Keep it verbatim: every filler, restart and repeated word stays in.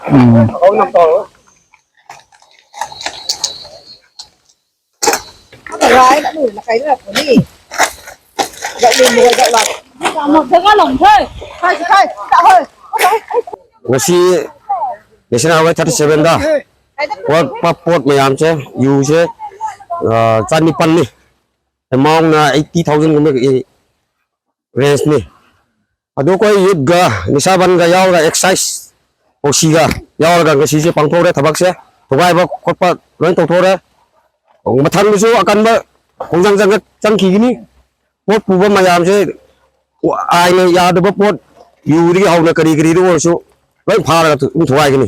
ꯎꯝ꯫ ꯉꯁꯤ National Highway thirty sevenꯗ ꯄꯣꯠ, ꯄꯣꯠ ꯃꯌꯥꯝꯁꯦ, ꯌꯨꯁꯦ, ꯑ, ꯆꯅꯤꯄꯥꯟꯅꯤ꯫ Amountꯅ eighty thousandꯒꯨꯝꯕ rangeꯅꯤ꯫ ꯑꯗꯨ ꯑꯩꯈꯣꯏ youthꯒ ꯅꯤꯁꯥꯕꯟꯒ ꯌꯥꯎꯔꯒ excise ꯑꯣ ꯁꯤꯒ ꯌꯥꯎꯔꯒ ꯉꯁꯤꯁꯦ ꯄꯥꯡꯊꯣꯛꯔꯦ ꯊꯕꯛꯁꯦ꯫ ꯊꯨꯒꯥꯏꯕ ꯈꯣꯠꯄ ꯂꯣꯏ ꯇꯧꯊꯣꯛꯔꯦ꯫ ꯃꯊꯪꯗꯁꯨ ꯑꯀꯟꯕ ꯈꯣꯡꯖꯪ ꯆꯪꯈꯠ-, ꯆꯪꯈꯤꯒꯅꯤ꯫ ꯄꯣꯠ ꯄꯨꯕ ꯃꯌꯥꯝꯁꯦ ꯑꯥꯏꯟꯅ ꯌꯥꯗꯕ ꯄꯣꯠ, ꯌꯨꯗꯒꯤ ꯍꯧꯅ ꯀꯔꯤ ꯀꯔꯤꯗ ꯑꯣꯏꯔꯁꯨ ꯂꯣꯏ ꯐꯥꯔꯒ ꯑꯗꯨꯝ ꯊꯨꯒꯥꯏꯒꯅꯤ꯫